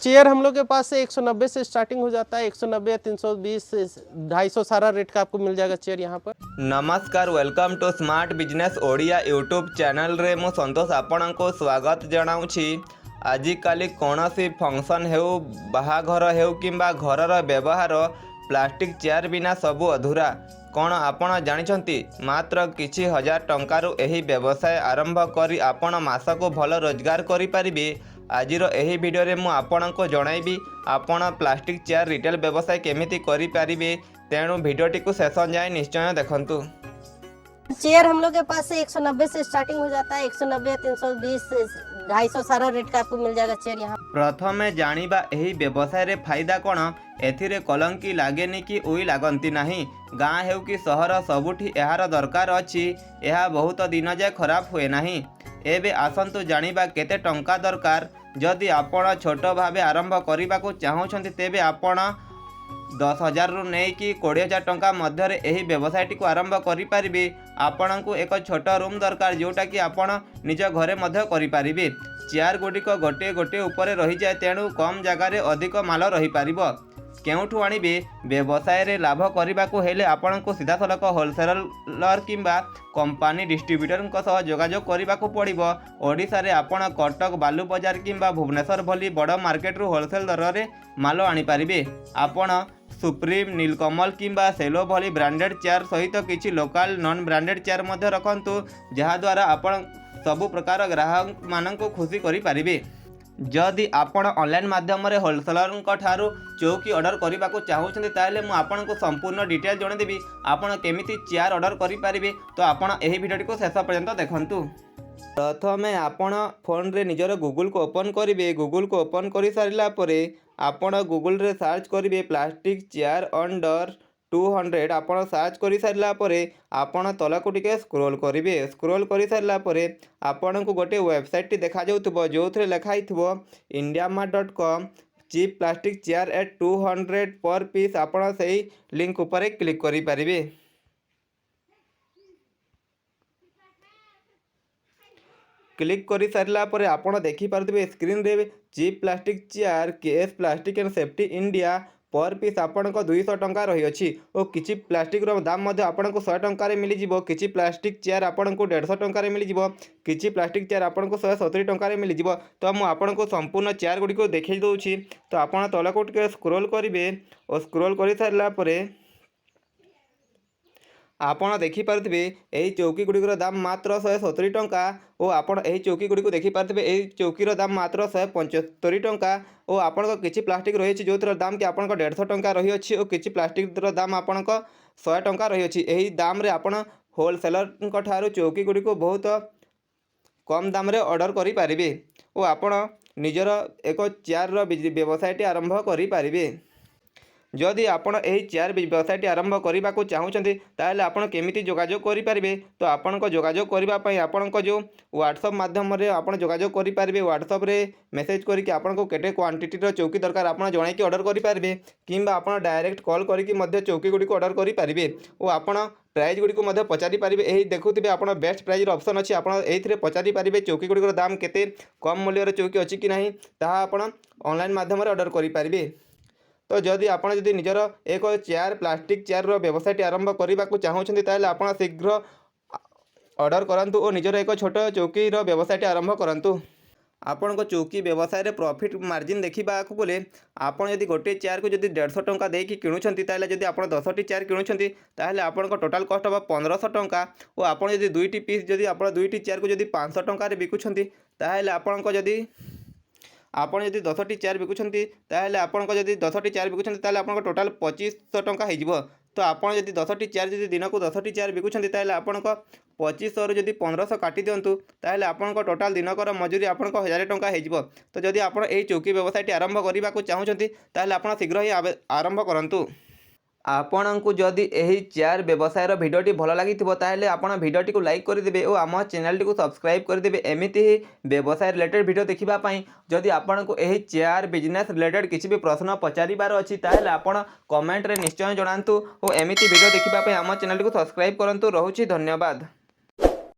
Chair हम लोग के पास से 190 से स्टार्टिंग हो जाता है। 190, 320, 250, सारा रेट का आपको मिल जाएगा चेयर यहाँ पर। ନମସ୍କାର, welcome to smart business Odia YouTube ଚ୍ୟାନେଲରେ ମୁଁ ସନ୍ତୋଷ ଆପଣଙ୍କୁ ସ୍ୱାଗତ ଜଣାଉଛି। ଆଜିକାଲି କୌଣସି ଫଙ୍କସନ୍ ହେଉ, ବାହାଘର ହେଉ କିମ୍ବା ଘରର ବ୍ୟବହାର, ପ୍ଲାଷ୍ଟିକ୍ ଚେୟାର ବିନା ସବୁ ଅଧୁରା। କ'ଣ ଆପଣ ଜାଣିଛନ୍ତି, ମାତ୍ର କିଛି ହଜାର ଟଙ୍କାରୁ ଏହି ବ୍ୟବସାୟ ଆରମ୍ଭ କରି ଆପଣ ମାସକୁ ଭଲ ରୋଜଗାର କରିପାରିବେ? ଆଜିର ଏହି ଭିଡ଼ିଓରେ ମୁଁ ଆପଣଙ୍କୁ ଜଣାଇବି, ଆପଣ ପ୍ଲାଷ୍ଟିକ୍ ଚେୟାର ରିଟେଲ୍ ବ୍ୟବସାୟ କେମିତି କରିପାରିବେ। ତେଣୁ ଭିଡ଼ିଓଟିକୁ ଶେଷ ଯାଏଁ ନିଶ୍ଚୟ ଦେଖନ୍ତୁ। चेयर हम लोग के पास से 190 से स्टार्टिंग हो जाता है। 190, 320, 250, सारा रेट का आपको मिल जाएगा चेयर यहाँ। ପ୍ରଥମେ ଜାଣିବା ଏହି ବ୍ୟବସାୟରେ ଫାଇଦା କ'ଣ। ଏଥିରେ କଲଙ୍କି ଲାଗେନି କି ଉଇ ଲାଗନ୍ତି ନାହିଁ। ଗାଁ ହେଉ କି ସହର, ସବୁଠି ଏହାର ଦରକାର ଅଛି। ଏହା ବହୁତ ଦିନ ଯାଏ ଖରାପ ହୁଏ ନାହିଁ। ଏବେ ଆସନ୍ତୁ ଜାଣିବା କେତେ ଟଙ୍କା ଦରକାର। ଯଦି ଆପଣ ଛୋଟ ଭାବେ ଆରମ୍ଭ କରିବାକୁ ଚାହୁଁଛନ୍ତି, ତେବେ ଆପଣ 10,000ରୁ ନେଇକି 20,000 ଟଙ୍କା ମଧ୍ୟରେ ଏହି ବ୍ୟବସାୟଟିକୁ ଆରମ୍ଭ କରିପାରିବେ। ଆପଣଙ୍କୁ ଏକ ଛୋଟ ରୁମ୍ ଦରକାର, ଯେଉଁଟାକି ଆପଣ ନିଜ ଘରେ ମଧ୍ୟ କରିପାରିବେ। ଚେୟାର ଗୁଡ଼ିକ ଗୋଟିଏ ଗୋଟିଏ ଉପରେ ରହିଯାଏ, ତେଣୁ କମ୍ ଜାଗାରେ ଅଧିକ ମାଲ ରହିପାରିବ। କେଉଁଠୁ ଆଣିବେ? ବ୍ୟବସାୟରେ ଲାଭ କରିବାକୁ ହେଲେ ଆପଣଙ୍କୁ ସିଧାସଳଖ ହୋଲସେଲର କିମ୍ବା କମ୍ପାନୀ ଡିଷ୍ଟ୍ରିବ୍ୟୁଟରଙ୍କ ସହ ଯୋଗାଯୋଗ କରିବାକୁ ପଡ଼ିବ। ଓଡ଼ିଶାରେ ଆପଣ କଟକ ବାଲୁବଜାର କିମ୍ବା ଭୁବନେଶ୍ୱର ଭଳି ବଡ଼ ମାର୍କେଟରୁ ହୋଲସେଲ୍ ଦରରେ ମାଲ ଆଣିପାରିବେ। ଆପଣ ସୁପ୍ରିମ୍, ନୀଲକମଲ କିମ୍ବା ସେଲୋ ଭଳି ବ୍ରାଣ୍ଡେଡ଼ ଚେୟାର ସହିତ କିଛି ଲୋକାଲ୍ ନନ୍ ବ୍ରାଣ୍ଡେଡ଼ ଚେୟାର ମଧ୍ୟ ରଖନ୍ତୁ, ଯାହାଦ୍ୱାରା ଆପଣ ସବୁ ପ୍ରକାର ଗ୍ରାହକମାନଙ୍କୁ ଖୁସି କରିପାରିବେ। ଯଦି ଆପଣ ଅନଲାଇନ୍ ମାଧ୍ୟମରେ ହୋଲସେଲରଙ୍କ ଠାରୁ ଚୌକି ଅର୍ଡ଼ର କରିବାକୁ ଚାହୁଁଛନ୍ତି, ତାହେଲେ ମୁଁ ଆପଣଙ୍କୁ ସମ୍ପୂର୍ଣ୍ଣ ଡିଟେଲ୍ ଜଣାଇଦେବି, ଆପଣ କେମିତି ଚେୟାର ଅର୍ଡ଼ର କରିପାରିବେ। ତ ଆପଣ ଏହି ଭିଡ଼ିଓଟିକୁ ଶେଷ ପର୍ଯ୍ୟନ୍ତ ଦେଖନ୍ତୁ। ପ୍ରଥମେ ଆପଣ ଫୋନ୍ରେ ନିଜର ଗୁଗୁଲକୁ ଓପନ୍ କରିବେ। ଗୁଗୁଲକୁ ଓପନ୍ କରିସାରିଲା ପରେ ଆପଣ ଗୁଗୁଲରେ ସର୍ଚ୍ଚ କରିବେ ପ୍ଲାଷ୍ଟିକ୍ ଚେୟାର ଅଣ୍ଡର 200। ଆପଣ ସର୍ଚ୍ଚ କରିସାରିଲା ପରେ ଆପଣ ତଳକୁ ଟିକେ ସ୍କ୍ରୋଲ୍ କରିବେ। ସ୍କ୍ରୋଲ୍ କରିସାରିଲା ପରେ ଆପଣଙ୍କୁ ଗୋଟେ ୱେବସାଇଟ୍ଟି ଦେଖାଯାଉଥିବ, ଯେଉଁଥିରେ ଲେଖା ହେଇଥିବ IndiaMART.com, cheap plastic chair at 200 per piece। ଆପଣ ସେଇ ଲିଙ୍କ ଉପରେ କ୍ଲିକ୍ କରିପାରିବେ। କ୍ଲିକ୍ କରିସାରିଲା ପରେ ଆପଣ ଦେଖିପାରୁଥିବେ ସ୍କ୍ରିନ୍ରେ cheap plastic chair, KS Plastic and Safety India, per piece ଆପଣଙ୍କ 200 ଟଙ୍କା ରହିଅଛି ଓ କିଛି ପ୍ଲାଷ୍ଟିକ୍ର ଦାମ ମଧ୍ୟ ଆପଣଙ୍କୁ 100 ଟଙ୍କାରେ ମିଳିଯିବ। କିଛି ପ୍ଲାଷ୍ଟିକ୍ ଚେୟାର ଆପଣଙ୍କୁ 150 ଟଙ୍କାରେ ମିଳିଯିବ। କିଛି ପ୍ଲାଷ୍ଟିକ୍ ଚେୟାର ଆପଣଙ୍କୁ 170 ଟଙ୍କାରେ ମିଳିଯିବ। ତ ମୁଁ ଆପଣଙ୍କୁ ସମ୍ପୂର୍ଣ୍ଣ ଚେୟାର ଗୁଡ଼ିକୁ ଦେଖାଇ ଦେଉଛି। ତ ଆପଣ ତଳକୁ ଟିକେ ସ୍କ୍ରୋଲ୍ କରିବେ ଓ ସ୍କ୍ରୋଲ୍ କରିସାରିଲା ପରେ ଆପଣ ଦେଖିପାରୁଥିବେ, ଏହି ଚୌକି ଗୁଡ଼ିକର ଦାମ ମାତ୍ର 170 ଟଙ୍କା ଓ ଆପଣ ଏହି ଚୌକି ଗୁଡ଼ିକୁ ଦେଖିପାରୁଥିବେ, ଏହି ଚୌକିର ଦାମ ମାତ୍ର 175 ଟଙ୍କା ଓ ଆପଣଙ୍କ କିଛି ପ୍ଲାଷ୍ଟିକ୍ ରହିଛି, ଯେଉଁଥିର ଦାମ କି ଆପଣଙ୍କ 150 ଟଙ୍କା ରହିଅଛି ଓ କିଛି ପ୍ଲାଷ୍ଟିକ୍ର ଦାମ ଆପଣଙ୍କ 100 ଟଙ୍କା ରହିଅଛି। ଏହି ଦାମରେ ଆପଣ ହୋଲସେଲରଙ୍କ ଠାରୁ ଚୌକି ଗୁଡ଼ିକୁ ବହୁତ କମ୍ ଦାମରେ ଅର୍ଡ଼ର କରିପାରିବେ ଓ ଆପଣ ନିଜର ଏକ ଚେୟାରର ବ୍ୟବସାୟଟି ଆରମ୍ଭ କରିପାରିବେ। ଯଦି ଆପଣ ଏହି ଚେୟାର ବ୍ୟବସାୟଟି ଆରମ୍ଭ କରିବାକୁ ଚାହୁଁଛନ୍ତି, ତାହେଲେ ଆପଣ କେମିତି ଯୋଗାଯୋଗ କରିପାରିବେ? ତ ଆପଣଙ୍କ ଯୋଗାଯୋଗ କରିବା ପାଇଁ ଆପଣଙ୍କ ଯେଉଁ ହ୍ୱାଟ୍ସଅପ୍ ମାଧ୍ୟମରେ ଆପଣ ଯୋଗାଯୋଗ କରିପାରିବେ। ହ୍ୱାଟ୍ସଅପ୍ରେ ମେସେଜ୍ କରିକି ଆପଣଙ୍କୁ କେତେ କ୍ୱାଣ୍ଟିଟିର ଚୌକି ଦରକାର, ଆପଣ ଜଣାଇକି ଅର୍ଡ଼ର କରିପାରିବେ କିମ୍ବା ଆପଣ ଡାଇରେକ୍ଟ କଲ୍ କରିକି ମଧ୍ୟ ଚୌକି ଗୁଡ଼ିକୁ ଅର୍ଡ଼ର କରିପାରିବେ ଓ ଆପଣ ପ୍ରାଇସ୍ ଗୁଡ଼ିକୁ ମଧ୍ୟ ପଚାରି ପାରିବେ। ଏହି ଦେଖୁଥିବେ ଆପଣ, ବେଷ୍ଟ ପ୍ରାଇସ୍ର ଅପସନ୍ ଅଛି। ଆପଣ ଏଇଥିରେ ପଚାରି ପାରିବେ ଚୌକି ଗୁଡ଼ିକର ଦାମ କେତେ, କମ୍ ମୂଲ୍ୟର ଚୌକି ଅଛି କି ନାହିଁ, ତାହା ଆପଣ ଅନଲାଇନ୍ ମାଧ୍ୟମରେ ଅର୍ଡ଼ର କରିପାରିବେ। ତ ଯଦି ଆପଣ ଯଦି ନିଜର ଏକ ଚେୟାର, ପ୍ଲାଷ୍ଟିକ୍ ଚେୟାରର ବ୍ୟବସାୟଟି ଆରମ୍ଭ କରିବାକୁ ଚାହୁଁଛନ୍ତି, ତାହେଲେ ଆପଣ ଶୀଘ୍ର ଅର୍ଡ଼ର କରନ୍ତୁ ଓ ନିଜର ଏକ ଛୋଟ ଚୌକିର ବ୍ୟବସାୟଟି ଆରମ୍ଭ କରନ୍ତୁ। ଆପଣଙ୍କ ଚୌକି ବ୍ୟବସାୟରେ ପ୍ରଫିଟ୍ ମାର୍ଜିନ୍ ଦେଖିବାକୁ ଗଲେ, ଆପଣ ଯଦି ଗୋଟିଏ ଚେୟାରକୁ ଯଦି 150 ଟଙ୍କା ଦେଇକି କିଣୁଛନ୍ତି, ତାହେଲେ ଯଦି ଆପଣ 10ଟି ଚେୟାର କିଣୁଛନ୍ତି, ତାହେଲେ ଆପଣଙ୍କ ଟୋଟାଲ୍ କଷ୍ଟ ହେବ 1500 ଟଙ୍କା ଓ ଆପଣ ଯଦି ଦୁଇଟି ପିସ୍, ଯଦି ଆପଣ ଦୁଇଟି ଚେୟାରକୁ ଯଦି 500 ଟଙ୍କାରେ ବିକୁଛନ୍ତି, ତାହେଲେ ଆପଣଙ୍କ ଯଦି ଆପଣ ଯଦି 10ଟି ଚେୟାର ବିକୁଛନ୍ତି, ତାହେଲେ ଆପଣଙ୍କ ଯଦି 10ଟି ଚେୟାର ବିକୁଛନ୍ତି, ତାହେଲେ ଆପଣଙ୍କ ଟୋଟାଲ୍ 2500 ଟଙ୍କା ହେଇଯିବ। ତ ଆପଣ ଯଦି 10ଟି ଚେୟାର, ଯଦି ଦିନକୁ 10ଟି ଚେୟାର ବିକୁଛନ୍ତି, ତାହେଲେ ଆପଣଙ୍କ 2500ରୁ ଯଦି 1500 କାଟି ଦିଅନ୍ତୁ, ତାହେଲେ ଆପଣଙ୍କ ଟୋଟାଲ୍ ଦିନକର ମଜୁରୀ ଆପଣଙ୍କ 1000 ଟଙ୍କା ହେଇଯିବ। ତ ଯଦି ଆପଣ ଏହି ଚୌକି ବ୍ୟବସାୟଟି ଆରମ୍ଭ କରିବାକୁ ଚାହୁଁଛନ୍ତି, ତାହେଲେ ଆପଣ ଶୀଘ୍ର ହିଁ ଆରମ୍ଭ କରନ୍ତୁ। ଆପଣଙ୍କୁ ଯଦି ଏହି ଚେୟାର ବ୍ୟବସାୟର ଭିଡ଼ିଓଟି ଭଲ ଲାଗିଥିବ, ତାହେଲେ ଆପଣ ଭିଡ଼ିଓଟିକୁ ଲାଇକ୍ କରିଦେବେ ଓ ଆମ ଚ୍ୟାନେଲଟିକୁ ସବସ୍କ୍ରାଇବ୍ କରିଦେବେ, ଏମିତି ହିଁ ବ୍ୟବସାୟ ରିଲେଟେଡ଼୍ ଭିଡ଼ିଓ ଦେଖିବା ପାଇଁ। ଯଦି ଆପଣଙ୍କୁ ଏହି ଚେୟାର ବିଜନେସ୍ ରିଲେଟେଡ଼୍ କିଛି ବି ପ୍ରଶ୍ନ ପଚାରିବାର ଅଛି, ତାହେଲେ ଆପଣ କମେଣ୍ଟରେ ନିଶ୍ଚୟ ଜଣାନ୍ତୁ ଓ ଏମିତି ଭିଡ଼ିଓ ଦେଖିବା ପାଇଁ ଆମ ଚ୍ୟାନେଲଟିକୁ ସବସ୍କ୍ରାଇବ୍ କରନ୍ତୁ। ରହୁଛି, ଧନ୍ୟବାଦ।